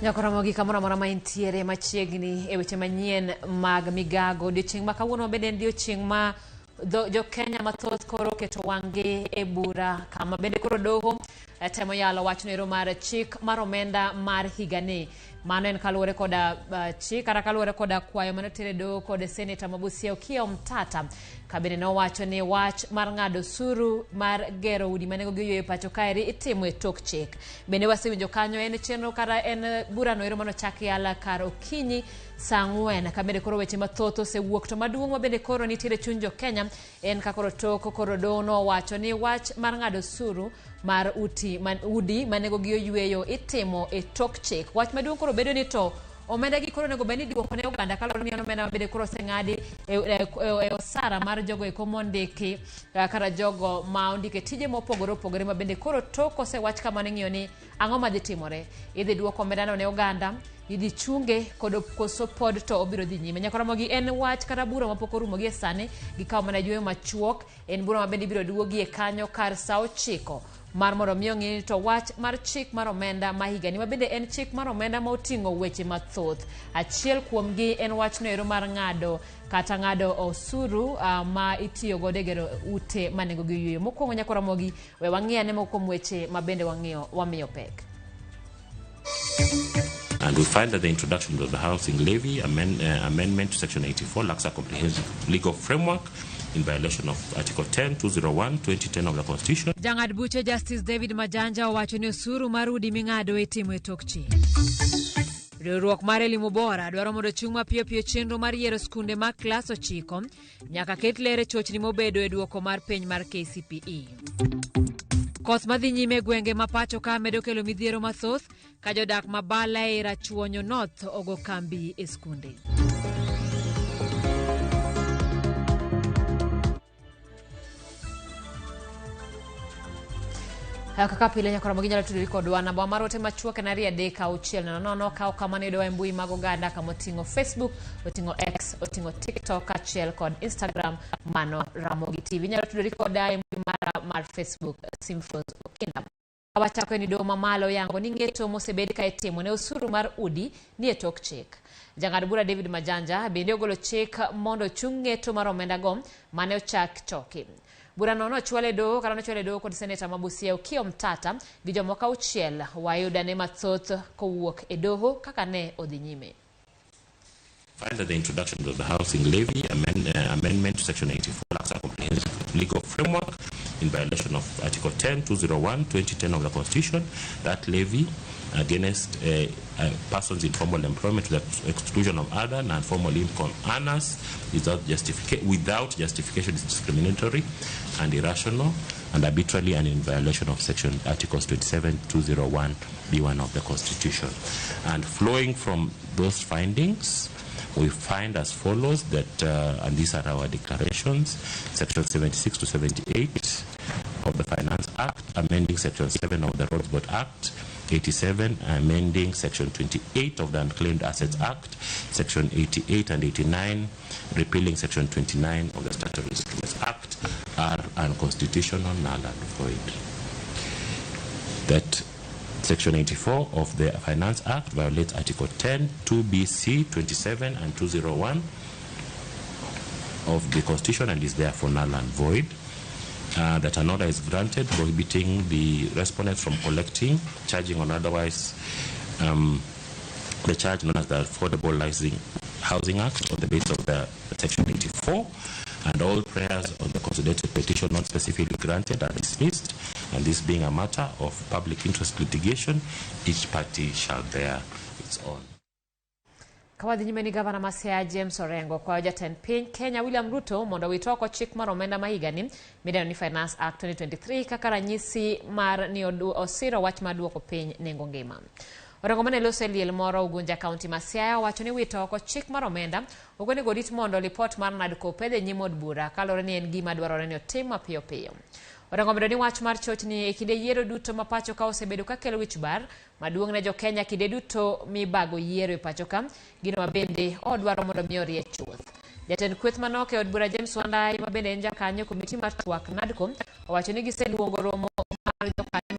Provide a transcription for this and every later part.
Nyaka Ramogi kamoro amora ma intiere machiegni e weche manyien mag migago. Odiochieng' ma kawuono bende en odiochieng' ma jo Kenya mathoth koro oketo wang'gi e bura kama bende koro doho temo yalo wachno ero mar chik mar omenda mar higani. Mano en kaluwore koda chik kata kaluwore koda kwayo mane oter e doho kod seneta ma Busia Okiya Omtata ka bende nowacho ni wach mar ng'ado osuru mar gero udi ma nengogi oyweyo e pacho kaeri itimo e tok chik. Bende wasewinjo kanyo en chenro kata en burano ero manochak yala kar okinyi saa 4 ka bende koro weche mathoth osewuok to maduong' ma bende koro nitiere chuny jo Kenya en ka koro tok koro doho nowacho ni wach mar ng'ado osuru mar uti man, udi ma nengogi oyweyo itimo e tok chik. Wach maduong' koro bedo ni to omenda gi koro onego bed ni iduoko ne oganda kaluwore ni en omenda ma bende koro oseng'adi e osara mar jogo eko mondiki kata jogo ma ondike tije mopogore opogore ma bende koro tok osewach kamano ing'iyo ni ang'o madhi timore idhi duok omendano ne oganda idhi chunge kod koso pod to obiro dhi nyime. Nyaka Ramogi en wach kata bura mapok orumo gie sani gikawo mana yueyo machuok en bura ma bende ibiro duogie kanyo kar saa 9 mar mondo mi ong'i to wach mar chik mar omenda ma higani ma bende en chik mar omenda ma oting'o weche mathoth. Achiel kuomgi en wachno ero mar ng'ado kata ng'ado osuru ma itiyo godo e gero ute ma nengogi oyweyo. Mokwongo Nyaka Ramogi we wang'i ane moko kuom weche ma bende wang'iyo wamiyo pek. And we find that the introduction of the housing levy amendment to Section 84 lacks a comprehensive legal framework in violation of Article 10, 201, 2010 of the Constitution. Jang'ad buche Justice David Majanja owacho ni osuru mar udi ming'ado itimo e tok chik. Riwruok mar Elimu Bora dwaro mondo chung' mapiyo piyo chenro mar yiero skunde mag klas 9 nyaka ket ler e chochni mobedo e duoko mar penj mar KCPE. Koth madhi nyime e gwenge ma pacho ka medo kelo midhiero mathoth ka jodak ma Bala e Rachuonyo North ogo kambi e skunde. Kaka pile nyaka Ramogi nyalo tudori kodwa namba mar ote machuok en 23600 ka ok kamano yudowa e mbui mag oganda kama oting'o Facebook, oting'o X, oting'o TikTok kaachiel kod Instagram mano Ramogi TV. Inyalo tudori koda e mbui mara mar Facebook Simfos Okinda. Wachako en doho mamalo yango ni ng'eto mosebed ka itimo ne osuru mar udi ni e tok chik. Jang'ad bura David Majanja bende ogolo chik mondo ochung ng'eto mar omenda go mane ochak choki. Burano nochwal e doho kata nochwal e doho kod seneta ma Busia Okiya Omtata gi jomoko 6 wayudane mathoth kowuok e doho kaka ne odhi nyime. Find that the introduction of the housing levy amendment to Section 84 lacks a comprehensive legal framework in violation of Article 10, 201, 2010 of the Constitution. That levy against persons in formal employment to the exclusion of other non-formal income earners without justification is discriminatory and irrational and arbitrarily and in violation of Section Articles 27, 201, B1 of the Constitution. And flowing from those findings, we find as follows that, and these are our declarations, Section 76 to 78 of the Finance Act, amending Section 7 of the Roads Board Act, 87, amending Section 28 of the Unclaimed Assets Act, Section 88 and 89, repealing Section 29 of the Statutory Instruments Act, are unconstitutional, null and void. That Section 84 of the Finance Act violates Article 10, 2BC, 27 and 201 of the Constitution and is therefore null and void. That an order is granted prohibiting the respondents from collecting, charging or otherwise the charge known as the Affordable Housing Act on the basis of the Section 84, and all prayers on the consolidated petition not specifically granted are dismissed, and this being a matter of public interest litigation, each party shall bear its own. Kawadhi nyime ni gavana ma Siaya James Orengo kwayo jatend piny Kenya William Ruto mondo owit oko chik mar omenda ma higani midendo ni Finance Act 2023 kaka ranyisi mar ni osiro wach mar duoko piny nengo ngima. Orengo mane loso e liel moro Ugunja County ma Siaya owacho ni wito oko chik mar omenda ok onego orit mondo lipot mar NADCO opedh e nyim od bura kaluwore ni en gima dwarore ni otim mapiyo piyo. Orengo omedo ni wach mar chochni e kinde yiero duto ma pacho ka osebedo ka kelo wich bar maduong' ne jo-Kenya kinde duto mibago yiero e pacho ka, gino ma bende odwaro mondo mi orie chuth. Jatend kweth manok e od bura James Wandayi ma bende en jakanyo e komiti mar twak NADCO owacho ni giseluongo romo mar jokanyo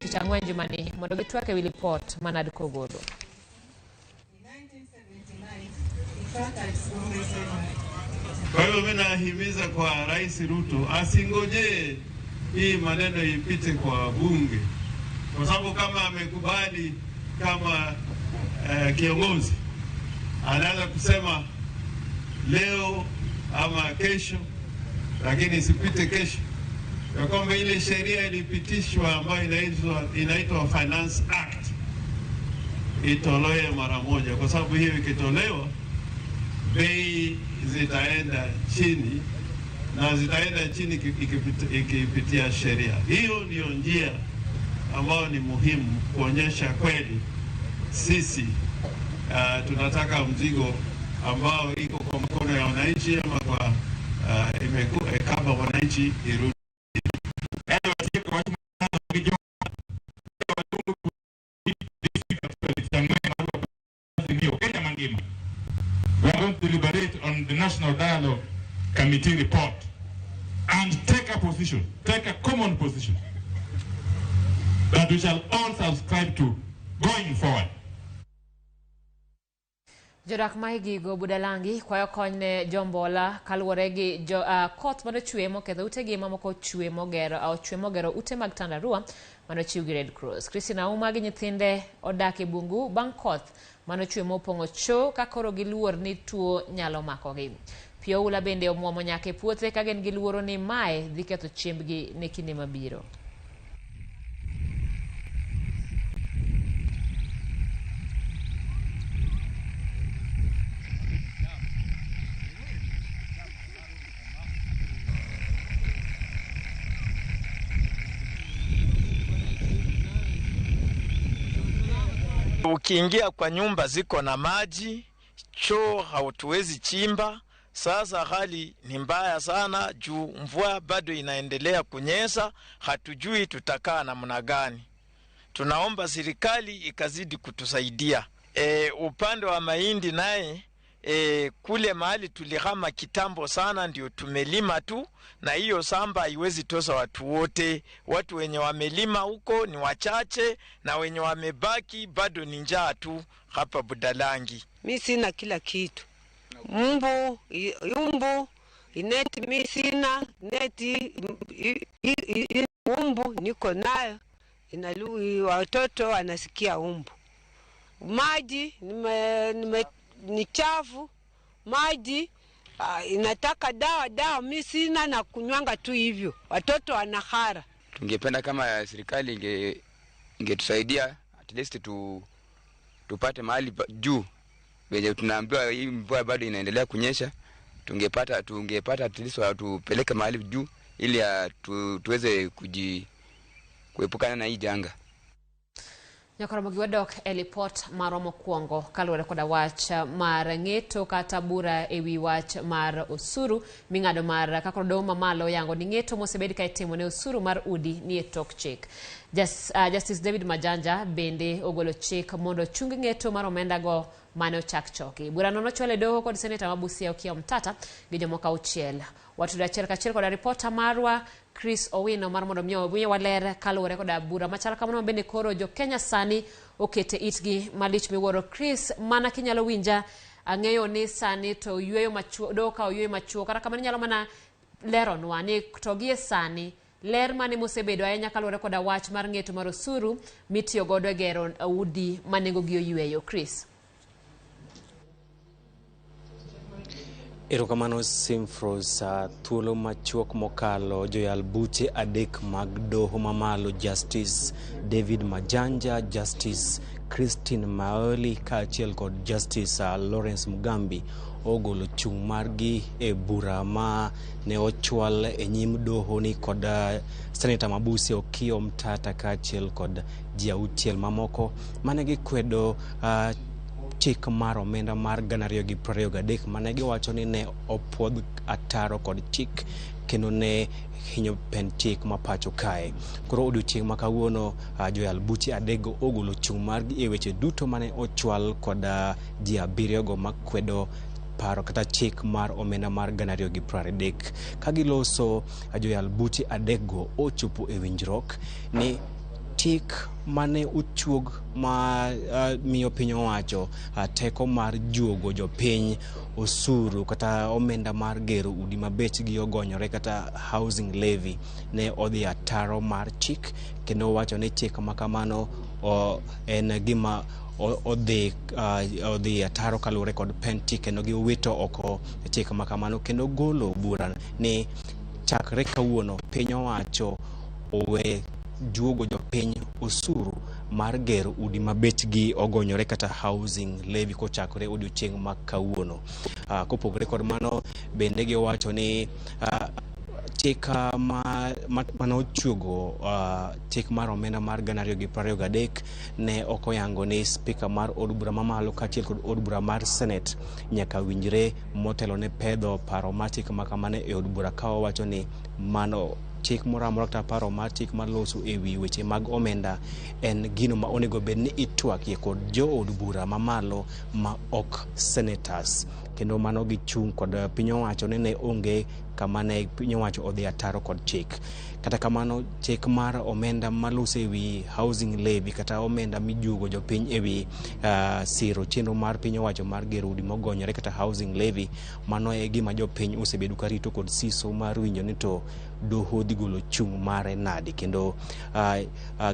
Tich Ang'wen jumani mondo gitwak ewi lipot ma NADCO ogolo. Kwa hiyo mimi nahimiza kwa Rais Ruto asingojee hii maneno ipite kwa bunge, kwa sababu kama amekubali kama kiongozi anaweza kusema leo ama kesho, lakini isipite kesho, ya kwamba ile sheria ilipitishwa ambayo inaitwa Finance Act itolewe mara moja, kwa sababu hiyo ikitolewa bei zitaenda chini na zitaenda chini ikipitia sheria. Hiyo ndiyo njia ambayo ni muhimu kuonyesha kweli sisi tunataka mzigo ambao iko kwa mkono ya wananchi ama kwa kama wananchi irudi. We are going to deliberate on the National Dialogue Committee report and take a position, take a common position that we shall all subscribe to going forward. Jodak ma Igigo Budalangi kwayo kony ne jombola kaluwore gi koth manochwe moketho utegi mamoko chwe mogero ute mag tandarua manochiw gi Red Cross. Christina Auma gi nyithinde odak e bungu bang' koth manochwe mopong'o choo ka koro giluor ni tuo nyalo makogi. Pi oula bende omuomo nyaka e puothe ka gin gi luoro ni mae dhi ketho chiembgi ne kinde mabiro. Ukiingia kwa nyumba ziko na maji, choo hautuwezi chimba. Sasa hali ni mbaya sana juu mvua bado inaendelea kunyesha, hatujui tutakaa namna gani. Tunaomba serikali ikazidi kutusaidia. Upande wa mahindi naye kule mahali tulihama kitambo sana ndio tumelima tu, na hiyo samba haiwezi tosa watu wote. Watu wenye wamelima huko ni wachache na wenye wamebaki bado ni njaa tu hapa Budalangi. Mi sina kila kitu. Umbu ineti mi sina neti, umbu niko nayo watoto wanasikia umbu. Maji ni chafu, maji inataka dawa mi sina na kunywanga tu hivyo, watoto wanahara. Tungependa kama serikali ingetusaidia at least tupate mahali juu venye tunaambiwa hii mvua bado inaendelea kunyesha, tungepata at least watupeleke mahali juu ili tuweze kuepukana na hii janga. Nyakoromogi wadok e lipot marwa mokwongo kaluwore koda wach mar ng'eto kata bura ewi wach mar osuru ming'ado mar kaka doho mamalo yango ni ng'eto mosebed ka itimo ne osuru mar udi ni e tok chik. Justice David Majanja bende ogolo chik mondo chung ng'eto mar omenda go mane ochak choki. Burano nochwal e doho kod seneta ma Busia Okiya Omtata gi jomoko auchiel. Watudo achiel kachiel koda ripota marwa Chris Owino mar mondo miyo waler kaluwore koda bura machal kamano bende koro jo Kenya sani okete itgi malich miwuoro. Chris, mana kinyalo winja, ang'eyo ni sani to yweyo machuok, doho ka oyweyo machuok, kata kamano inyalo mana leronwa ni to gie sani ler mane mosebedo ahinya kaluwore koda wach mar ng'eto mar osuru mitiyo godo e gero udi ma nengogi oyweyo. Chris. Erokamano Simfros. Thuolo machuok mokalo joyal buche adek mag doho mamalo, Justice David Majanja, Justice Christine Maoli kaachiel kod Justice Lawrence Mugambi ogolo chung' margi e bura ma ne ochwal e nyim doho ni kod Seneta ma Busia Okiya Omtata kaachiel kod ji auchiel mamoko mane gikwedo chik mar omenda mar 2023 mane giwacho ni ne opuodh ataro kod chik kendo ne hinyo pen chik ma pacho kae. Koro odiochieng' ma kawuono joyal buche adekgo ogolo chung' margi e weche duto mane ochwal kod ji abiriyogo makwedo paro kata chik mar omenda mar 2023. Ka giloso, joyal buche adekgo ochopo e winjruok ni Chik mane ochuog ma miyo piny owacho teko mar juogo jopiny osuru kata omenda mar gero udi ma bechgi ogonyore kata housing levy ne odhi ataro mar chik, kendo owacho ni chik ma kamano en gima odhi ataro kaluwore kod pend chik, kendo giwito oko chik ma kamano kendo golo bura ni chakre kawuono piny owacho owe juogo jopiny osuru mar gero udi ma bechgi ogonyore kata housing levy kochakore odiochieng' ma kawuono. Kopogore kod mano, bende giwacho ni chik mane ochuogo chik mar omenda mar 2023 ne ok oyango ni spika mar od bura mamalo kaachiel kod od bura mar senate nyaka winjre motelo ne pedho paro mar chik ma kamano e od bura, ka owacho ni mano chik moro amora kata paro mar chik maloso e wi weche mag omenda en gino ma onego bed ni itwakie kod jood bura mamalo ma ok senators, kendo mano gichung' kod piny owacho ni ne onge kama ne piny owacho odhi ataro kod chik. Kata kamano, chik mar omenda maloso e wi housing levy kata omenda mijuogo jopiny e wi siro chenro mar piny owacho mar gero udi mogonyore kata housing levy, mano e gima jopiny osebedo karito kod siso mar winjo ni to doho dhi golo chung' mare nadi. Kendo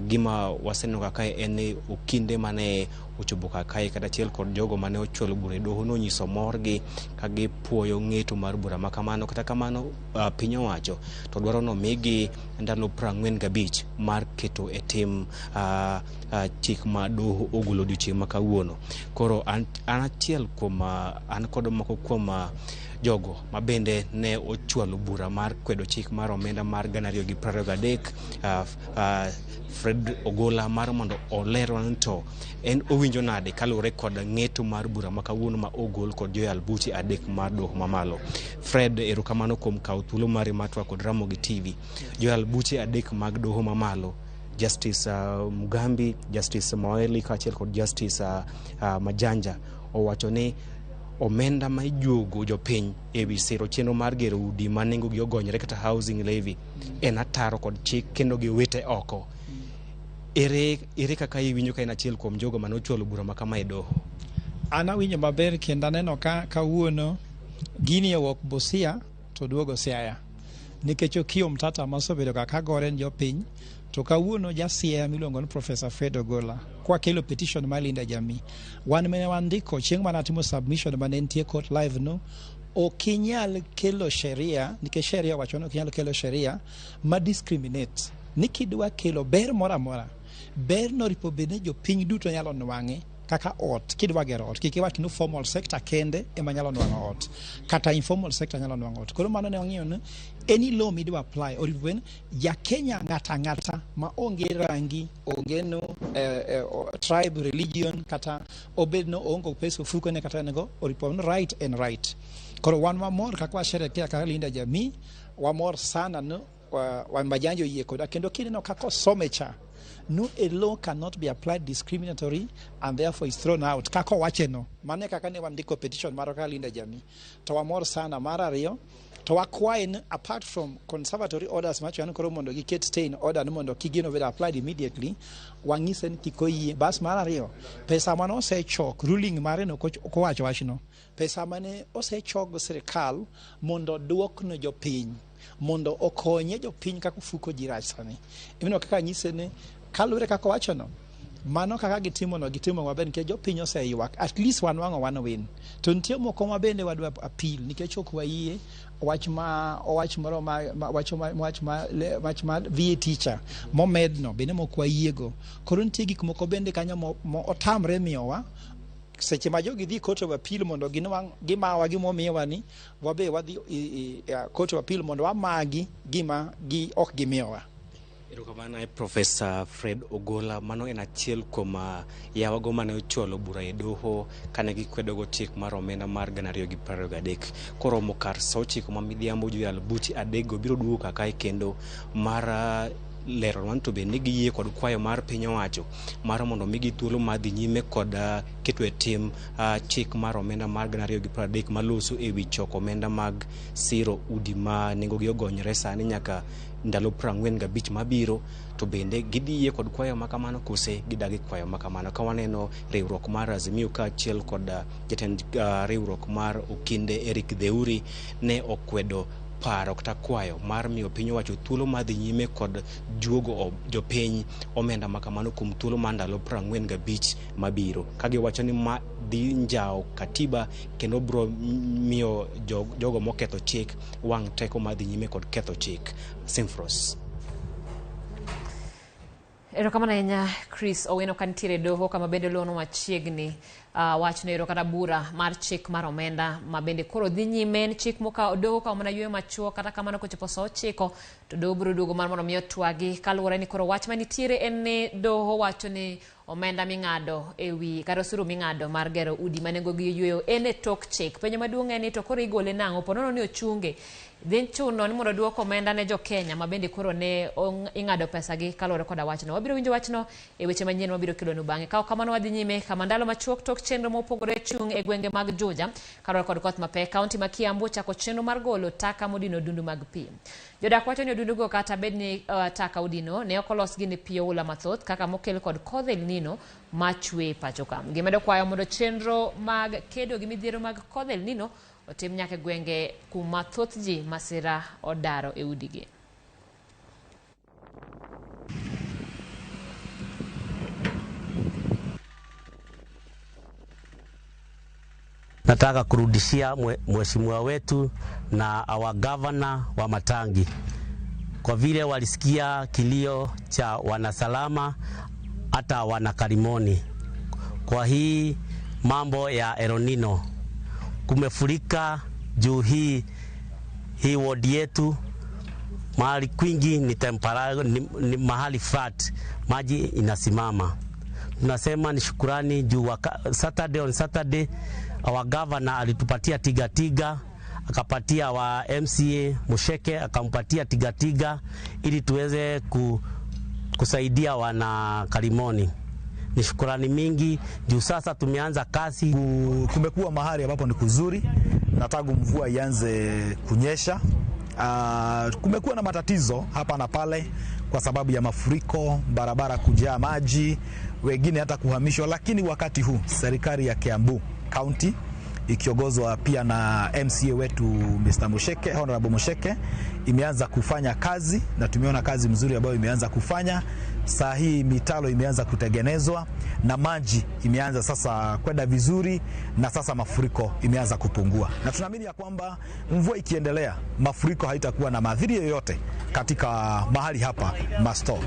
gima waseneno kaka en ni okinde mane ochopo kar kae kata achiel kod jogo mane ochwalo bura e doho nonyiso morgi ka gipuoyo ng'eto mar bura ma kamano. Kata kamano, piny owacho to dwaro nomigi ndalo 45 mar keto e tim chik ma doho ogolo odiochieng' ma kawuono. Koro an achiel kuom an kod moko kuom jogo ma bende ne ochwalo bura mar kwedo chik mar omenda mar 2023, Fred Ogola, mar mondo olerwa ni to en owinjo nade kaluwore kod ng'eto mar bura ma kawuono ma ogol kod joyal buche adek mar doho mamalo. Fred, erokamano kuom kawo thuolo mari mar twak kod Ramogi TV. Joyal buche adek mag doho mamalo, Justice Mugambi, Justice Moeli kaachiel kod Justice Majanja, owacho ni omenda ma ijuogo jopiny e wi siro chenro mar gero udi ma nengogi ogonyore kata housing levy en ataro kod chik kendo giwite oko. Ere kaka iwinjo ka en achiel kuom jogo mane ochwalo bura ma kama e doho? An awinjo maber kendo aneno ka kawuono gini owuok Busia to duogo Siaya, nikech Okiya Omtatah mosebedo kaka gore ne jopiny, to kawuono ja Siaya miluongo ni Professor Fred Ogola kwakelo petition mar Linda Jamii, wan mane wandiko chieng' mane atimo submission mane nitie court live no, ok inyal kelo sheria nikech sheria owacho ni ok inyal kelo sheria ma discriminate, ni kidwa kelo ber moro amora, ber no oripo bed ni jopiny duto nyalo nwang'e. Kaka ot, kidwa gero ot, kik iwach ni formal sector kende ema nyalo nwang'o ot kata informal sector nyalo nwang'o ot. Koro mano ne wang'iyo ni any law midwa apply oripo bed ni ja Kenya ng'ata ang'ata ma onge rangi, onge no tribe, religion, kata obed no oonge pesa ofukone kata en go, oripo ni right and right. Koro wan mamor kaka washerekea kaka Linda Jamii, wamor sana no wa Majanja oyie koda, kendo kineno kaka osome cha no, a law cannot be applied discriminatory and therefore is thrown out kaka owache no. Mano e kaka ne wandiko petition marwa kaka Linda Jamii, to wamor sana. Mar ariyo to wakwaye ni apart from conservatory orders macho koro mondo giket stay in order ni mondo kik gino bed applied immediately, wang'ise ni kik oyie. Bas mar ariyo, pesa mane osechok, ruling mare no kowacho wachno, pesa mane osechok go sirikal mondo oduok ne jopiny mondo okonye jopiny kaka ofuko ji rach sani. Ineno kaka anyise ni kaluwore kaka owacho no, mano kaka gitimo no, gitimo maber nikech jopiny oseywak, at least wanwang'o one win. To nitie moko ma bende wadwa appeal nikech ok wayie wach ma owach moro ma wach ma VA teacher momedno bende mok wayiego. Koro nitie gik moko bende kanyo mo otamre miyowa seche ma jogi dhi Court of Appeal mondo ginwang' gimawa gimomiyowa ni wabe wadhi i Court of Appeal mondo wamagi gima gi ok gimiyowa. Erokamano e Profesa Fred Ogola. Mano en achiel kuom yawago mane ochwalo bura e doho kane gikwedogo chik mar omenda mar 2023. Koromo kar sa 9 ma midhiambo, joyal buche adekgo biro duogo kakae kendo mar leronwa to bende giyie kod kwayo mar piny owacho mar mondo migi thuolo mar dhi nyime kod keto e tim chik mar omenda mar 2030 maloso ewi choko omenda mag siro udi ma nengogi ogonyore sani nyaka ndalo 45 mabiro. To bende gidhi yie kod kwayo makamano kose gidagi kwayo makamano? Ka waneno riwruok mar Azimio kaachiel kod jatend riwruok mar Okinde Eric Theuri ne okwedo paro kata kwayo mar miyo piny owacho thuolo mar dhi nyime kod juogo jopiny omenda makamano kuom thuolo mar ndalo 45 mabiro, ka giwacho ni ma dhi njawo katiba kendo bro miyo jogo moketho chik wang' teko mar dhi nyime kod ketho chik. Simfros. Erokamano ahinya Chris Owino kanitiere doho kama bende lono machiegni wachno ero kata bura mar chik mar omenda ma bende koro dhi nyime. En chik mokawo doho okawo mana yueyo machuok, kata kamano kochopo sa 9 to doho biro duogo mar mondo mi otwagi, kaluwore ni koro wach manitiere en ni doho wacho ni omenda ming'ado ewi kata osuru ming'ado mar gero udi ma nengogi oyueyo en e tok chik. Penjo maduong' en ni to koro igole nang'o? Po nono ni ochunge, dhi chuno ni mondo duok omenda ne jo-Kenya ma bende koro ne ing'ado pesagi kaluwore koda wachno. Wabiro winjo wachno e weche manyien mabiro kelonu bang'e. Ka ok kamano wadhi nyime kama ndalo machuok tok chenro mopogore chung' e gwenge mag Juja kaluwore kod koth mapek. Kaunti ma Kiambu ochako chenro mar golo taka modino odundu mag pi. Jodak wacho ni odundugo kata bed ni taka odino ne ok olosgi ne pi oula mathoth kaka mokel kod kodh El Nino machwe pacho ka. Gimedo kwayo mondo chenro mag kedo gi midhiero mag kodh El Nino otim nyaka e gwenge kuma thoth ji masira odaro e udigi. Nataka kurudishia mheshimiwa wetu na our governor wa Matangi kwa vile walisikia kilio cha wanasalama hata wanakarimoni kwa hii mambo ya El Nino. Kumefurika juu hii wodi yetu mahali kwingi ni temporary, ni mahali flat, maji inasimama. Tunasema ni shukurani juu Saturday on Saturday our governor alitupatia tiga-tiga, akapatia wa MCA Musheke akampatia tiga-tiga ili tuweze kusaidia wana Karimoni. Ni shukurani mingi juu sasa tumeanza kazi. Kumekuwa mahali ambapo ni kuzuri na tangu mvua ianze kunyesha kumekuwa na matatizo hapa na pale kwa sababu ya mafuriko, barabara kujaa maji, wengine hata kuhamishwa, lakini wakati huu serikali ya Kiambu County ikiongozwa pia na MCA wetu Mr. Musheke, Honorable Musheke, imeanza kufanya kazi na tumeona kazi mzuri ambayo imeanza kufanya. Saa hii mitalo imeanza kutengenezwa na maji imeanza sasa kwenda vizuri, na sasa mafuriko imeanza kupungua, na tunaamini ya kwamba mvua ikiendelea mafuriko haitakuwa na madhiri yoyote katika mahali hapa Masto.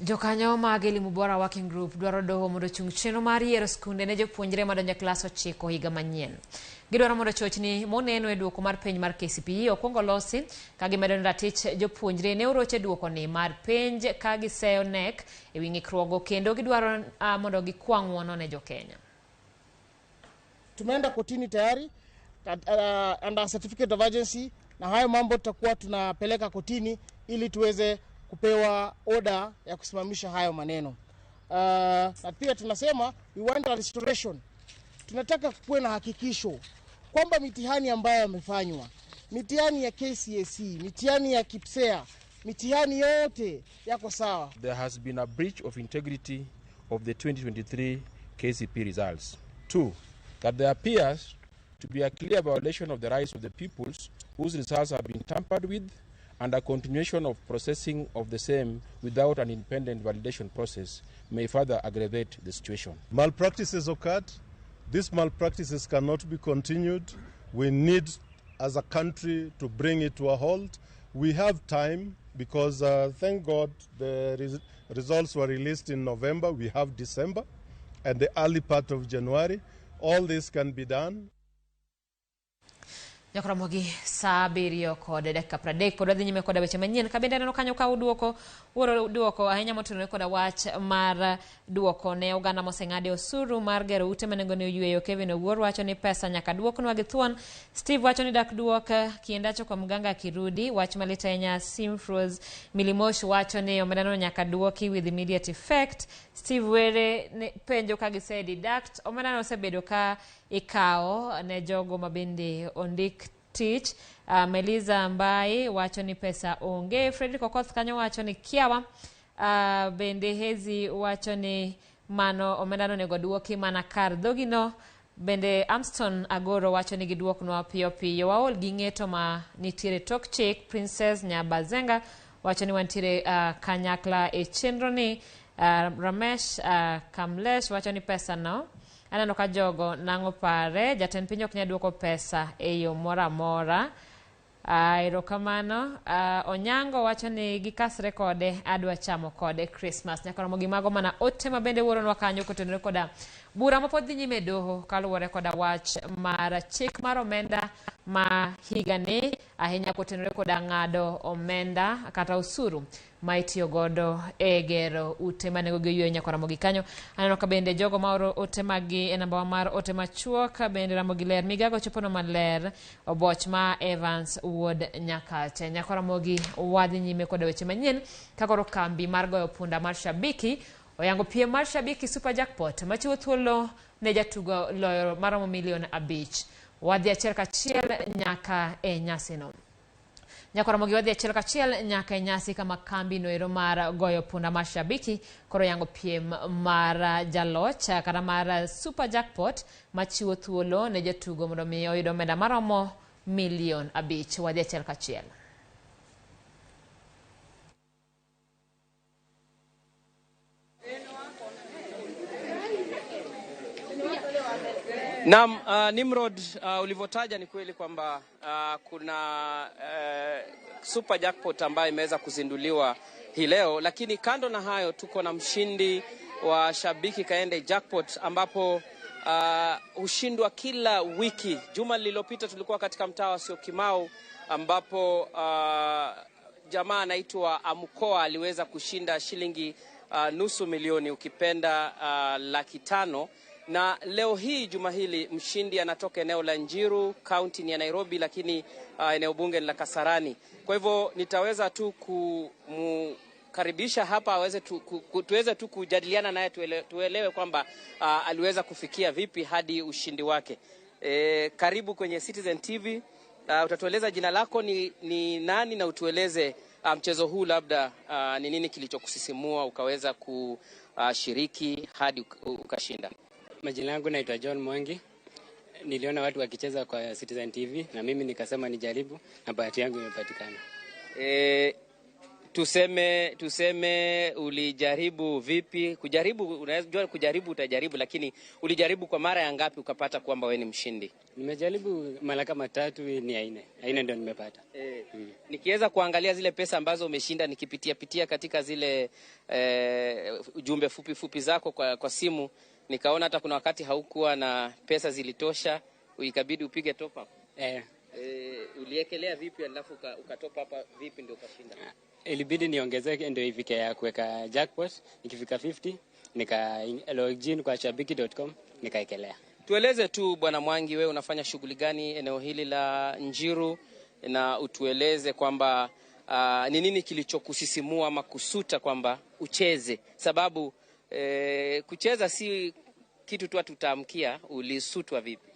Jokanyo mag Elimu Bora Working Group dwaro doho mondo ochung chenro mar yiero skunde ne jopuonjre madonjo e klas 9 higa manyien. Gidwaro mondo chochni moneno e duoko mar penj mar KCPE okwongo losi, ka gimedo ni ratich jopuonjre ne oroch e duoko ni mar penj ka giseyo KNEC ewi ng'ikruogo, kendo gidwaro mondo gikwa ng'uono ne jokenya. Tumeenda kotini tayari under certificate of urgency, na hayo mambo tutakuwa tunapeleka kotini ili tuweze kupewa order ya kusimamisha hayo maneno. Na pia tunasema we want a restoration. Tunataka kuwe na hakikisho kwamba mitihani ambayo yamefanywa, mitihani ya KCSE, mitihani ya KIPSEA, mitihani yote yako sawa. There has been a breach of integrity of the 2023 KCPE results. 2, that there appears to be a clear violation of the rights of the pupils whose results have been tampered with, and a continuation of processing of the same without an independent validation process may further aggravate the situation. Malpractices occurred. These malpractices cannot be continued. We need, as a country, to bring it to a halt. We have time because, thank God, the results were released in November. We have December and the early part of January. All this can be done. Nyakoromogi saa 7:30 pod wadhi nyime koda weche manyien ka bende aneno kanyo ka uduoko wuoro duoko ahinya motenore koda wach mar duoko ne oganda moseng'ade osuru mar gero ute ma nengone oyweyo. Kevin Owuor wacho ni pesa nyaka duoknwa gi thuon. Steve wacho ni dak duok kiendacho kwa mganga kirudi. Wach malit ahinya. Simfros Milimosh wacho ni omendano nyaka duoki with immediate effect. Steve Were penjo ka gise deduct omendano osebedo ka ikawo ne jogo mabende ondik tich. Meliza Mbai wacho ni pesa onge. Frederick Okoth kanyo wacho ni kiawa. Bende Hezi wacho ni mano omendano onego duoki mana kar dhogino. Bende Amston Agoro wacho ni giduoknwa piyo piyo, waol gi ng'eto ma nitiere tok chik. Princess Nyabazenga wacho ni wantiere kanyakla e chenro ni. Ramesh Kamlesh wacho ni pesa no aneno ka jogo nang'o pare, jatend piny ok nyal duoko pesa e yo moro amora. Erokamano. Onyango wacho ni gikasre kode, adwa chamo kode Christmas. Nyaka romo gi mago mana ote ma bende wuoronwa kanyo kotenore koda bura mapod dhi nyime e doho kaluwore koda wach mar chik mar omenda ma higani, ahinya kotenore koda ng'ado omenda kata osuru ma itiyo godo e gero ute ma nengogi oyweyo. Nyaka Ramogi kanyo aneno ka bende jogo ma oro ote maggi e namba mar ote machuok bende Ramogi ler migago chopono maler oboch ma Evans Wuod Nyakache. Nyaka Ramogi wadhi nyime koda weche manyien ka koro kambi mar goyo punda mar Shabiki oyango piem mar Shabiki Super Jackpot machiwo thuolo ne jatugo loyo maromo milion 5. Wadhi achiel kachiel nyaka e nyasino. Nyaka Ramogi wadhi achiel kachiel nyaka e nyasi kama kambi noero mar goyo punda mar Shabiki koro yango piem mar jaloch kata mar Super Jackpot machiwo thuolo ne jatugo mondo mi oyud omenda maromo milion 5. Wadhi achiel kachiel. Naam, Nimrod, ulivyotaja ni kweli kwamba kuna Super Jackpot ambayo imeweza kuzinduliwa hii leo, lakini kando na hayo tuko na mshindi wa Shabiki Kaende Jackpot ambapo hushindwa kila wiki. Juma lililopita tulikuwa katika mtaa wa Syokimau ambapo jamaa anaitwa Amkoa aliweza kushinda shilingi 500,000, ukipenda 500,000. Na leo hii juma hili mshindi anatoka eneo la Njiru, kaunti ni ya Nairobi, lakini eneo bunge ni la Kasarani. Kwa hivyo nitaweza tu kumkaribisha hapa aweze tuweze tu kujadiliana naye, tuelewe kwamba aliweza kufikia vipi hadi ushindi wake. Karibu kwenye Citizen TV. Utatueleza jina lako ni nani na utueleze mchezo huu labda ni nini kilichokusisimua ukaweza kushiriki hadi ukashinda. Majina yangu naitwa John Mwangi. Niliona watu wakicheza kwa Citizen TV na mimi nikasema nijaribu na bahati yangu imepatikana. Tuseme ulijaribu vipi? Kujaribu, unajua kujaribu utajaribu, lakini ulijaribu kwa mara ya ngapi ukapata kwamba wewe ni mshindi? Nimejaribu mara kama 3, ni 4. 4 ndio nimepata. Nikiweza kuangalia zile pesa ambazo umeshinda nikipitia pitia katika zile ujumbe fupi fupi zako kwa simu, nikaona hata kuna wakati haukuwa na pesa zilitosha, ikabidi upige top up. Uliekelea vipi alafu uka top up vipi ndio ukashinda? Ilibidi niongezeke ndio ifike ya kuweka jackpot. Nikifika 50 nika login kwa shabiki.com nikaekelea. Tueleze tu Bwana Mwangi, wewe unafanya shughuli gani eneo hili la Njiru, na utueleze kwamba ni nini kilichokusisimua ama kusuta kwamba ucheze, sababu kucheza si kitu tu tutaamkia. Ulisutwa vipi?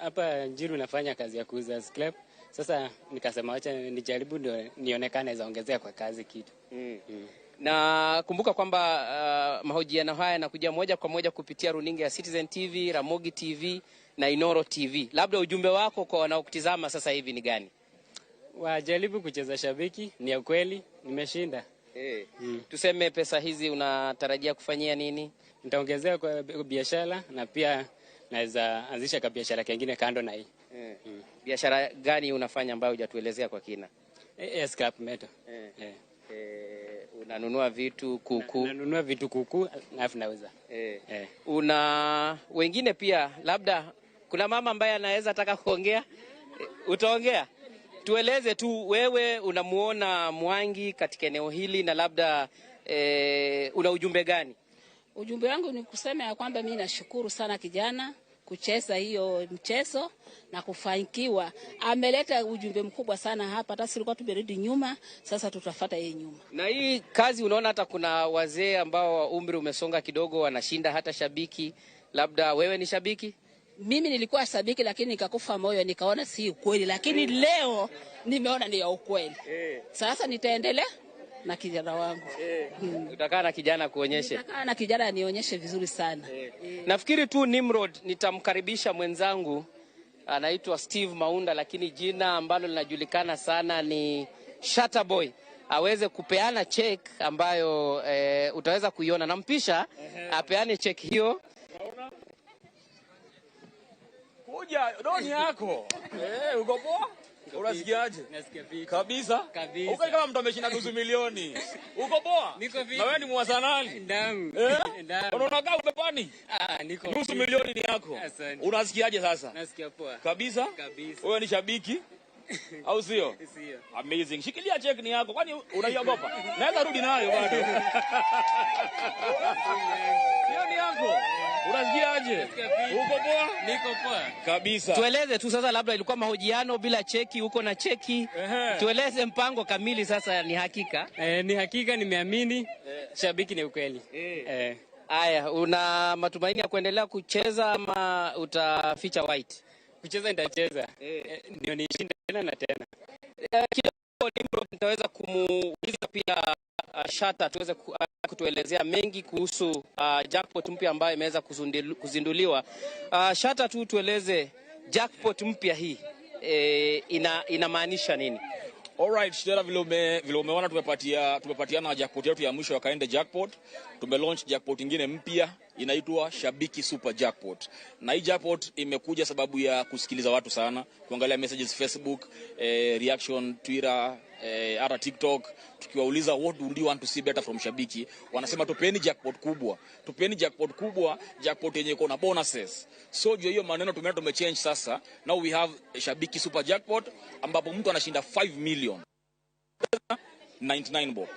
Hapa Njiru nafanya kazi ya kuuza scrap. Sasa nikasema acha nijaribu ndio nionekane zaongezea kwa kazi kitu. Na kumbuka kwamba mahojiano haya yanakuja moja kwa moja kupitia runinga ya Citizen TV, Ramogi TV na Inoro TV. Labda ujumbe wako kwa wanaokutizama sasa hivi ni gani? Wajaribu kucheza Shabiki, ni ya kweli, nimeshinda. Tuseme pesa hizi unatarajia kufanyia nini? Nitaongezea kwa biashara na pia naweza anzisha kwa biashara kingine kando na hii. Biashara gani unafanya ambayo hujatuelezea kwa kina? Scrap metal. Unanunua vitu kuku? Nanunua vitu kuku alafu nauza. Una wengine pia labda Kuna mama ambaye anaweza taka kuongea? Utaongea? Tueleze tu wewe unamuona Mwangi katika eneo hili na labda una ujumbe gani? Ujumbe wangu ni kusema ya kwamba mimi nashukuru sana kijana kucheza hiyo mchezo na kufanikiwa. Ameleta ujumbe mkubwa sana hapa, hata silikuwa tumerudi nyuma, sasa tutafuata yeye nyuma. Na hii kazi unaona hata kuna wazee ambao umri umesonga kidogo wanashinda hata shabiki. Labda wewe ni shabiki? Mimi nilikuwa shabiki lakini nikakufa moyo, nikaona si ukweli, lakini leo nimeona ni ya ukweli. Sasa nitaendelea na kijana wangu. Utakaa na kijana kuonyeshe. Nitakaa na kijana anionyeshe vizuri sana. Nafikiri tu Nimrod, nitamkaribisha mwenzangu anaitwa Steve Maunda, lakini jina ambalo linajulikana sana ni Shatta Boy, aweze kupeana check ambayo utaweza kuiona. Nampisha apeane check hiyo. Kuja doni yako. Uko poa? Unasikiaje? Kabisa. Kabisa. Uko kama mtu ameshinda nusu milioni. Uko poa? Na wewe ni mwasanali? Ndamu. Unaona kama umepani? Niko. Nusu milioni ni yako. Asante. Unasikiaje sasa? Nasikia poa. Kabisa? Kabisa. Wewe ni shabiki? Au sio? Sio. Amazing. Shikilia check ni yako. Kwani unaiogopa? Naweza rudi nayo bado. Hiyo ni yako. Unasikiaje? Uko poa? Niko poa. Kabisa. Tueleze tu sasa, labda ilikuwa mahojiano bila cheki, uko na cheki. Tueleze mpango kamili sasa, ni hakika? Ni hakika, nimeamini. Shabiki ni ukweli. Aya, una matumaini ya kuendelea kucheza ama utaficha white? Kucheza nitacheza. Ndio nishinde tena na tena. Kidogo Nimrod, nitaweza kumuuliza pia Shatta tuweze kutuelezea mengi kuhusu jackpot mpya ambayo imeweza kuzinduliwa. Shatta, tu tueleze jackpot mpya hii inamaanisha nini? Alright, Shidera, vile umeona tumepatiana jackpot yetu ya mwisho ya Kaende Jackpot. Tumelaunch jackpot nyingine mpya inaitwa Shabiki Super Jackpot. Na hii jackpot imekuja sababu ya kusikiliza watu sana, kuangalia messages Facebook, reaction Twitter, hata TikTok, tukiwauliza what do you want to see better from Shabiki, wanasema tupeni jackpot kubwa, tupeni jackpot kubwa, jackpot yenye iko na bonuses. So juu hiyo maneno tumeona tumechange sasa. Now we have Shabiki Super Jackpot ambapo mtu anashinda 5 million 99 bob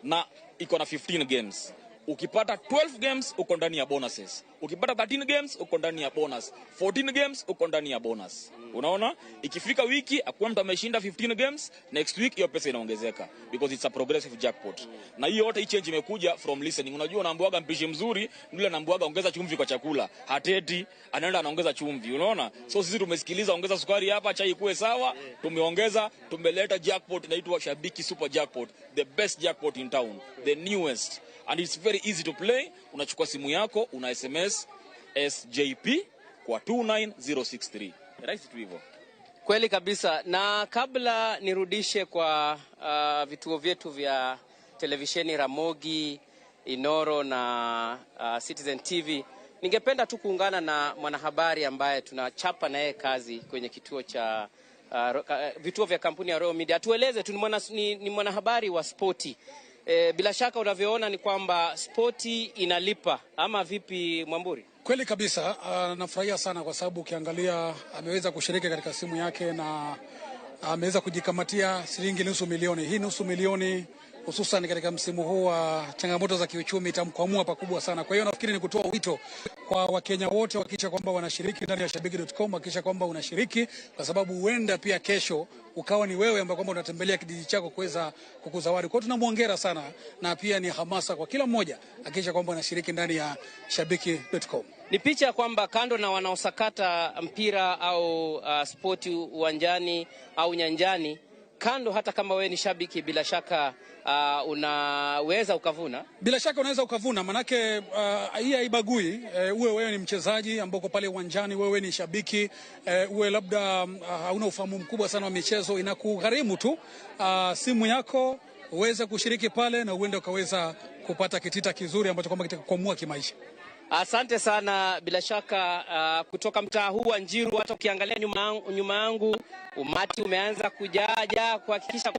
na iko na 15 games. Ukipata 12 games uko ndani ya bonuses. Ukipata 13 games uko ndani ya bonus. 14 games uko ndani ya bonus. Unaona? Ikifika wiki hakuna mtu ameshinda 15 games, next week hiyo pesa inaongezeka because it's a progressive jackpot. Na hiyo yote hii change imekuja from listening. Unajua unaambiwaga mpishi mzuri yule anaambiwaga ongeza chumvi kwa chakula. Hateti, anaenda anaongeza chumvi, unaona? So sisi tumesikiliza, ongeza sukari hapa, chai ikuwe sawa, tumeongeza, tumeleta jackpot inaitwa Shabiki Super Jackpot, the best jackpot in town, the newest. And it's very easy to play. Unachukua simu yako, una SMS SJP kwa 29063. Rahisi tu hivyo. Kweli kabisa. Na kabla nirudishe kwa vituo vyetu vya televisheni Ramogi, Inoro na Citizen TV, ningependa tu kuungana na mwanahabari ambaye tunachapa naye kazi kwenye kituo cha vituo vya kampuni ya Royal Media. Tueleze tu, ni mwanahabari wa spoti. Bila shaka unavyoona ni kwamba spoti inalipa ama vipi, Mwamburi? Kweli kabisa, nafurahia sana kwa sababu ukiangalia ameweza kushiriki katika simu yake na ameweza kujikamatia shilingi 500,000. Hii 500,000 hususan katika msimu huu wa changamoto za kiuchumi itamkwamua pakubwa sana. Kwa hiyo nafikiri ni kutoa wito kwa Wakenya wote hakikisha kwamba wanashiriki ndani ya shabiki.com, hakikisha kwamba unashiriki kwa sababu huenda pia kesho ukawa ni wewe ambaye kwamba unatembelea kijiji chako kuweza kukuzawadi. Kwa hiyo tunamuongera sana na pia ni hamasa kwa kila mmoja hakikisha kwamba unashiriki ndani ya shabiki.com. Ni picha kwamba kando na wanaosakata mpira au spoti uwanjani au nyanjani, kando hata kama wewe ni shabiki, bila shaka unaweza ukavuna. Bila shaka unaweza ukavuna, manake hii haibagui uwe wewe ni mchezaji ambao uko pale uwanjani, wewe ni shabiki, uwe labda hauna ufahamu mkubwa sana wa michezo, inakugharimu tu simu yako uweze kushiriki pale na uende ukaweza kupata kitita kizuri ambacho kwamba kitakukwamua kimaisha. Asante sana. Bila shaka kutoka mtaa huu wa Njiru, hata ukiangalia nyuma yangu umati umeanza kujaja kuhakikisha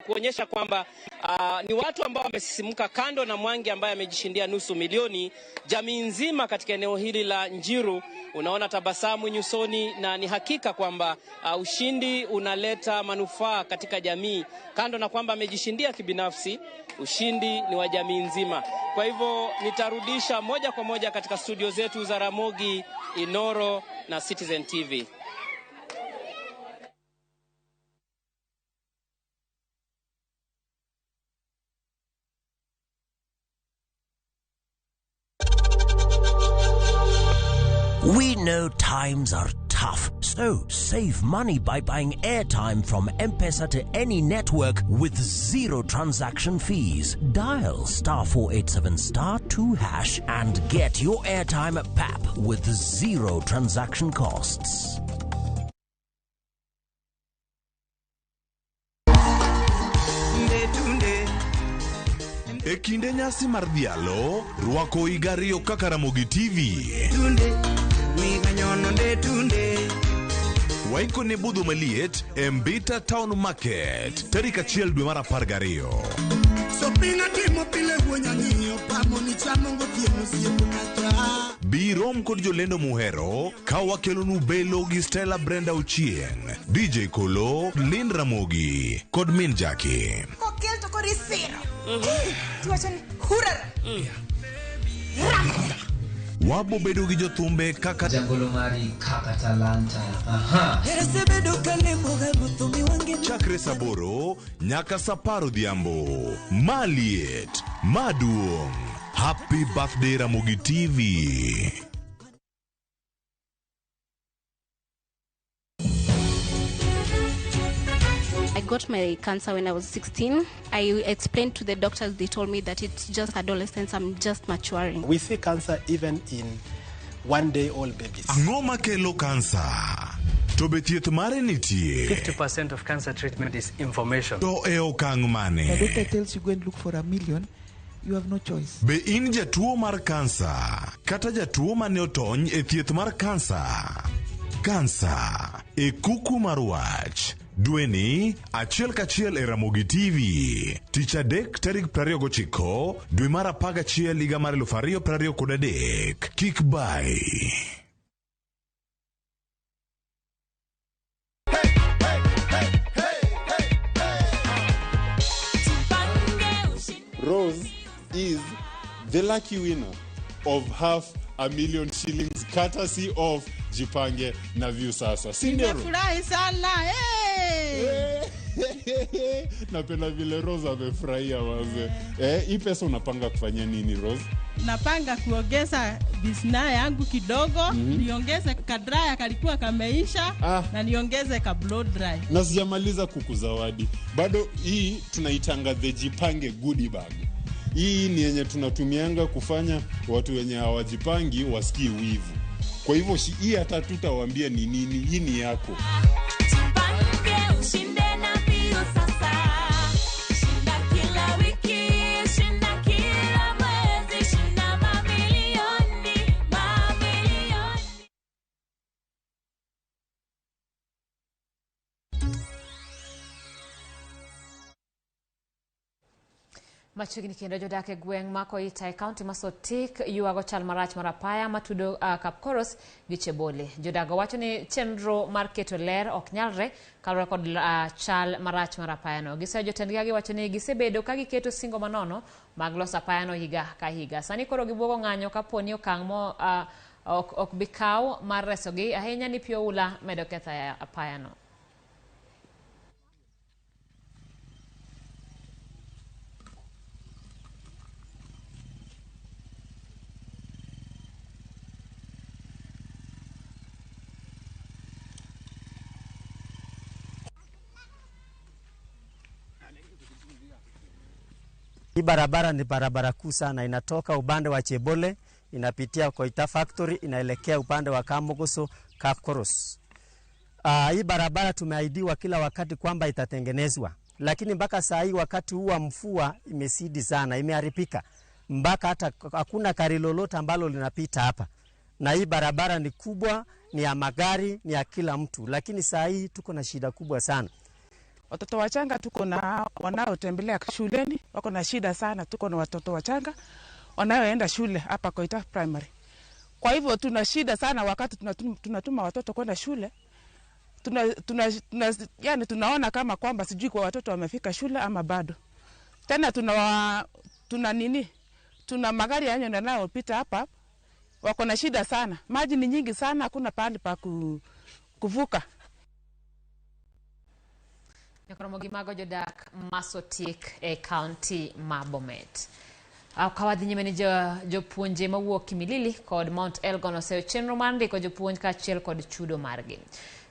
kuonyesha kwamba Ni watu ambao wamesisimka, kando na Mwangi ambaye amejishindia nusu milioni, jamii nzima katika eneo hili la Njiru unaona tabasamu nyusoni, na ni hakika kwamba ushindi unaleta manufaa katika jamii. Kando na kwamba amejishindia kibinafsi, ushindi ni wa jamii nzima. Kwa hivyo nitarudisha moja kwa moja katika studio zetu za Ramogi, Inoro na Citizen TV. We know times are tough, so save money by buying airtime from M-Pesa to any network with zero transaction fees. Dial *487*2# and get your airtime at PAP with zero transaction costs. E kinde nyasi mar dhialo, rwako higa ariyo kaka Ramogi TV. Waiko ne budho maliet e Mbita Town Market tarik 1 dwe mar 12. Bi rom kod jolendo muhero ka wakelonu Belo gi Stella Brenda Ochieng, DJ Kolo, Lynn Ramogi kod Min Jackie. Kokel to koro isiro. Tiwacho ni hurara. Wabo bedo gi jothumbe kaka Jagolo mari kaka talanta. Chakre saa 8 nyaka saa 10 odhiambo. Maliet maduong'. Happy birthday Ramogi TV. I got my cancer when I was 16. I explained to the doctors, they told me that it's just adolescence, I'm just maturing. We see cancer even in one-day-old babies. Ang'o makelo kansa? To be thieth mare nitie? 50% of cancer treatment is information. To e okang' mane? The doctor tells you go and look for $1 million, you have no choice. Be in jatuo mar kansa kata jatuo mane otony e thieth mar kansa? Kansa e kuku mar wach. Dweni achiel kachiel e Ramogi TV. Tich adek tarik 29 dwe mar 11 higa mar 2023. Kik bai. Rose is the lucky winner of 500,000 shillings courtesy of Jipange na Viusasa. Si ndio? Nimefurahi sana. Hey! Napenda vile Rose amefurahia waze. Hii pesa unapanga kufanya nini Rose? Napanga kuongeza business yangu kidogo, niongeze kadraya kalikuwa kameisha, na niongeze ka blow dry. Na sijamaliza kukuzawadi. Bado hii tunaitanga the Jipange goodie bag. Hii ni yenye tunatumianga kufanya watu wenye hawajipangi wasikie wivu. Kwa hivyo hii hata tutawaambia ni nini, hii ni yako. Jipange ushinde na Viusasa. Shinda kila wiki, shinda kila mwezi, shinda mamilioni, mamilioni. Machiegni kendo jodak e gweng' ma Koita e kaunti ma Sotik ywago chal marach mar apaya matudo Kapkoros gi Chebole. Jodago wacho ni chenro mar keto ler ok nyalre kaluwore kod chal marach mar apayano. Giseyo jotendgi ka giwacho ni gisebedo ka giketo singo manono mag loso apayano higa ka higa. Sani koro gibuogo ng'anyo kapo ni okang' mo ok bi kaw mar resogi ahinya ni pi oula medo ketho apayano. Hii barabara ni barabara kuu sana, inatoka upande wa Chebole, inapitia Koita Factory, inaelekea upande wa Kamogoso, Kapkoros. Hii barabara tumeahidiwa kila wakati kwamba itatengenezwa, lakini mpaka saa hii wakati huu wa mvua imesidi sana, imeharibika. Mpaka hata hakuna gari lolote ambalo linapita hapa. Na hii barabara ni kubwa, ni ya magari, ni ya kila mtu, lakini saa hii tuko na shida kubwa sana. Watoto wachanga tuko na wanaotembelea shuleni wako na shida sana. Tuko na watoto wachanga wanaoenda shule hapa Koita Primary. Kwa hivyo tuna shida sana wakati tunatuma watoto kwenda shule. Yani tunaona kama kwamba sijui kwa watoto wamefika shule ama bado. Tena tuna magari yanayopita hapa, wako na shida sana. Maji ni nyingi sana, hakuna pahali pa kuvuka. Nyakoromo gi mago jodak Masotik e county ma Bomet. Kawadhi nyime ni jopuonje mawuok Kimilili kod Mount Elgon oseyo chenro mar ndiko jopuonj kaachiel kod chudo margi.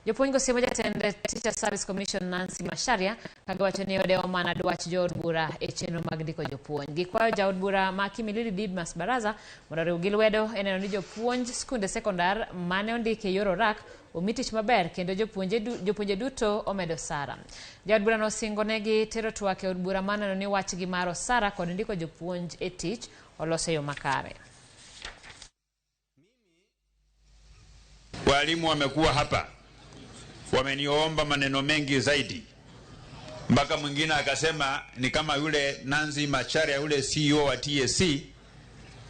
Jopuonj go siemo jatend Teacher Service Commission Nancy Macharia kagiwacho ni odewo mana dwach jood bura e chenro mag ndiko jopuonj. Gikwayo jaod bura ma Kimilili Didmas Baraza mondo oriw gi lwedo e neno ni jopuonj skunde sekondar mane ondiki e yor orak omi tich maber kendo jopuonje duto omedo osara. Jaod bura nosingo negi tero twak e od bura mar neno ni wachgi mar osara kod ndiko jopuonj e tich olos e yo makare. Walimu wamekuwa hapa wameniomba maneno mengi zaidi, mpaka mwingine akasema ni kama yule Nancy Macharia, yule CEO wa TSC,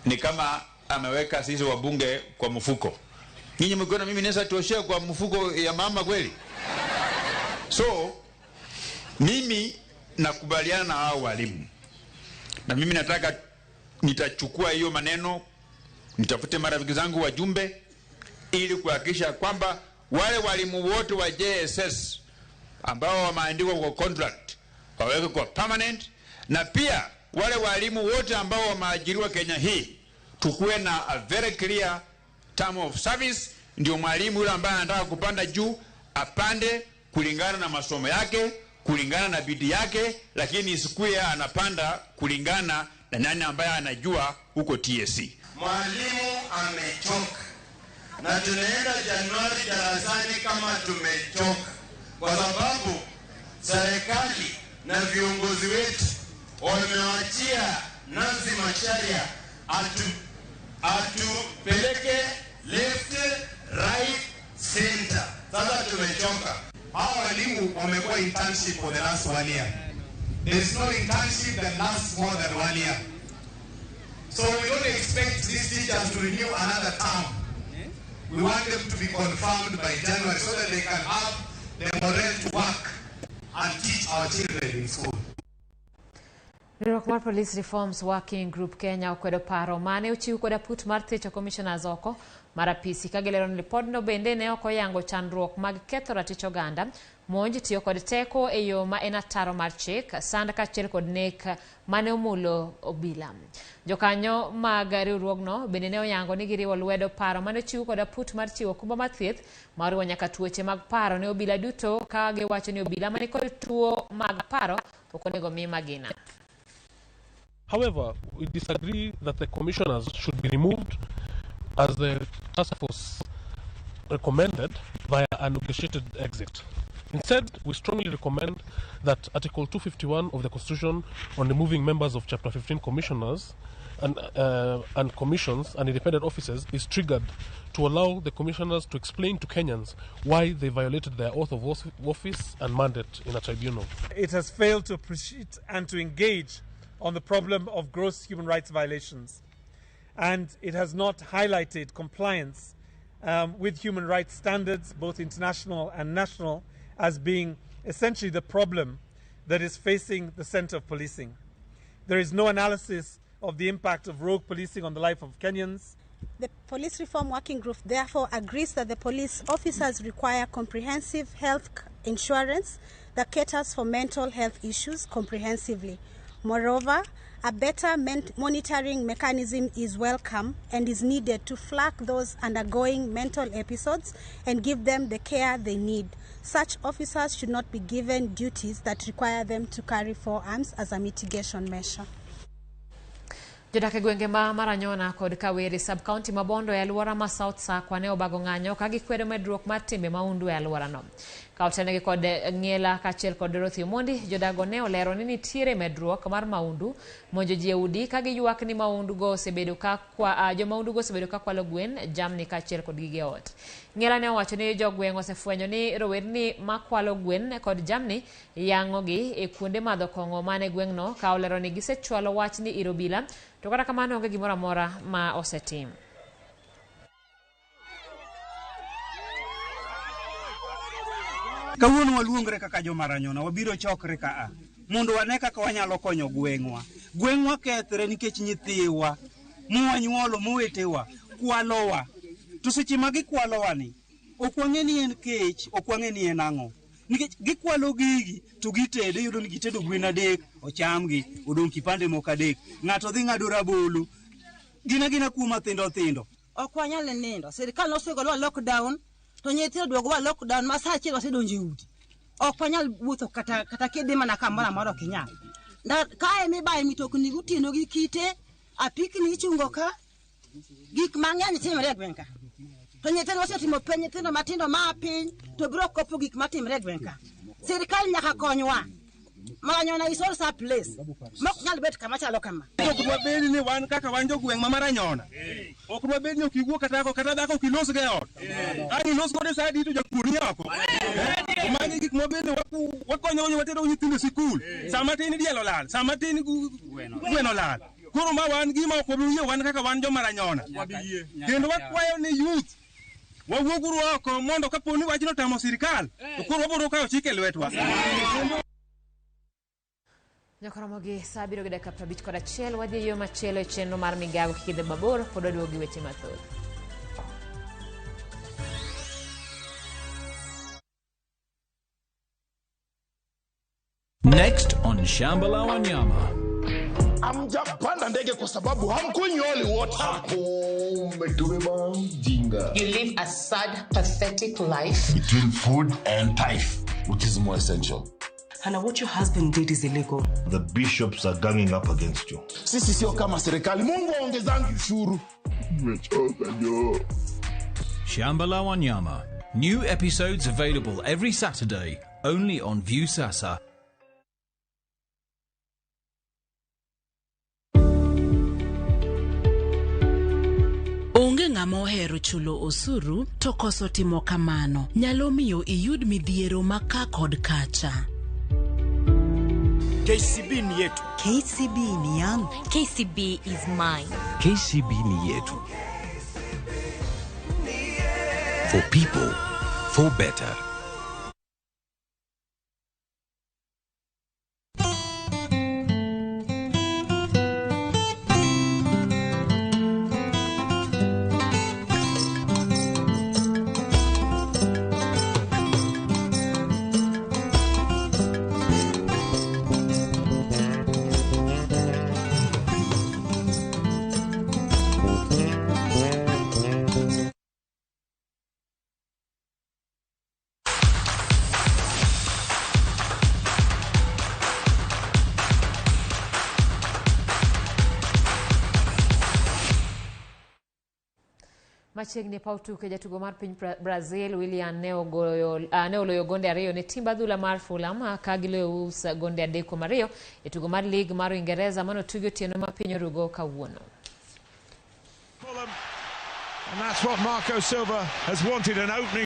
ni kama ameweka sisi wabunge kwa mfuko. Nyinyi mkiona mimi naweza toshea kwa mfuko ya mama kweli? So mimi nakubaliana na hao walimu, na mimi nataka nitachukua hiyo maneno, nitafute marafiki zangu wajumbe, ili kuhakikisha kwamba wale walimu wote wa JSS ambao wameandikwa kwa contract waweke kwa permanent, na pia wale walimu wote ambao wameajiriwa Kenya hii tukuwe na a very clear term of service, ndio mwalimu yule ambaye anataka kupanda juu apande kulingana na masomo yake, kulingana na bidii yake, lakini isikuwe anapanda kulingana na nani ambaye anajua huko TSC. Mwalimu amechoka na tunaenda Januari darasani kama tumechoka, kwa sababu serikali na viongozi wetu wamewachia Nancy Macharia atupeleke left, right, center. Sasa tumechoka. Hawa walimu wamekuwa internship for the last 1 year. There is no internship that lasts more than 1 year. So we don't expect these teachers to renew another term. We want them to be confirmed by January so that they can have the morale to work and teach our children in school. Riwruok mar Police Reforms Working Group Kenya okwedo paro mane ochiw kod aput mar thicho commissioners oko mar apisi ka gilero ni lipodno bende ne ok oyango chandruok mag ketho ratich oganda, monj, tiyo kod teko e yo ma en ataro mar chik, sand kaachiel kod nek mane omulo obila. Jokanyo mag riwruogno bende ne oyango ni giriwo lwedo paro mane ochiw kod aput mar chiwo okumba mar thieth ma oriwo nyaka tuoche mag paro ne obila duto, ka giwacho ni obila mani kod tuo mag paro ok onego mi magina. However, we disagree that the commissioners should be removed as the task force recommended via a negotiated exit. Instead, we strongly recommend that Article 251 of the Constitution on removing members of Chapter 15 commissioners and commissions and independent officers is triggered to allow the commissioners to explain to Kenyans why they violated their oath of office and mandate in a tribunal. It has failed to appreciate and to engage on the problem of gross human rights violations, and it has not highlighted compliance with human rights standards, both international and national, as being essentially the problem that is facing the center of policing. There is no analysis of the impact of rogue policing on the life of Kenyans. The Police Reform Working Group therefore agrees that the police officers require comprehensive health insurance that caters for mental health issues comprehensively. Moreover, a better monitoring mechanism is welcome and is needed to flag those undergoing mental episodes and give them the care they need. Such officers should not be given duties that require them to carry forearms as a mitigation measure. Jodak e gwenge ma Maranyona kod Kaweri sub-county ma Bondo e alwora ma South Sakwa ne obago ng'anyo ka gikwedo medruok mar timbe mahundu e alworano. Ka otenegi kod Ng'ela kaachiel kod Dorothy Omondi, jodago ne olero ni nitiere medruok mar maundu monjo ji e udi ka giywak ni maundu go osebedo ka jomaundu go osebedo ka kwalo gwen, jamni kaachiel kod gige ot. Ng'ela ne owacho ni jogweng' osefwenyo ni rowerni makwalo gwen kod jamni yang'ogi e kuonde madho kong'o man e gweng'no, ka olero ni gisechwalo wachni ir obila to kata kamano onge gimoro amora ma osetim. Kawuono waluongre kaka jomaranyona, wabiro chokre kaa mondo wane kaka wanyalo konyo gweng'wa. Gweng'wa kethre nikech nyithiwa mwanyuolo mowetewa kwalowa. To seche ma gikwalowa ni, ok wang'e ni en kech, ok wang'e ni en ang'o. Nikech gikwalo gigi to gitedo, iyudo ni gitedo gwen 3, ochamgi, odong' kipande moko 3. Ng'ato dhi ng'ado rabolo, gin agina kuo mathindo thindo. Ok wanyal nindo, sirikal nosegolowa lockdown, to nyithindo duogowa lockdown ma saa achiel wasedonjo e udi. Ok wanyal wuotho kata kidhi mana kamoro amora ok inyal. Kae mibaye mitokni gotieno gi kite, apikni ichungo ka, gik mang'eny timore e gweng' ka. To nyithindo osetimo penj, nyithindo matindo maa piny to biro kopo gik matimore e gweng' ka. Sirikal nyaka konywa. Maranyona is also a place. Mok nyal bet kama chalo kama. Ok dwabed ni wan kaka wan jogweng' ma Maranyona. Ok dwabed ni ok iwuo kata kata dhako ok ilos go e ot. Ang' ilos kode sa adi to jakuo ni oko. Magi gik mabende wakonyo watero nyithindo e sikul. Sama tin diel olal, sama tin gweno olal. Koro ma wan gima ok wabi yie wan kaka wan jomaranyona. Kendo wakwayo ni youth wawuoguru oko mondo kapo ni wachno otamo sirikal to koro wabiro kawo chik e lwetwa. Nyakoromogi saa 7:51 wadhi e yo machielo e chenro mar migago kik idhi mabor pod waduogo gi weche mathoth. Next on Shamba la Wanyama. Hamjapanda ndege kwa sababu hamkunywi holy water. Umetubeba mjinga. You live a sad, pathetic life. Between food and tithe, which is more essential? Hannah, what your husband did is illegal. The bishops are ganging up against you. Sisi sio kama serikali. Mungu aongezangi ushuru. Nimechoka jo. Shamba la Wanyama. New episodes available every Saturday, only on Viusasa. Onge ng'ama ohero chulo osuru to koso timo kamano nyalo miyo iyud midhiero ma ka kod kacha. KCB ni yetu. KCB ni yangu. KCB is mine. KCB ni yetu. For people, for better. Machiegni paw tuke jatugo mar piny Brazil Willian ne oloyo gonde 2 ne timb adhula mar Fulham ka giloyo Wolves gonde 3-2 e tugo mar lig mar Uingereza manotugi otieno ma piny orugo kawuono. Fulham, and that's what Marco Silva has wanted, an opening.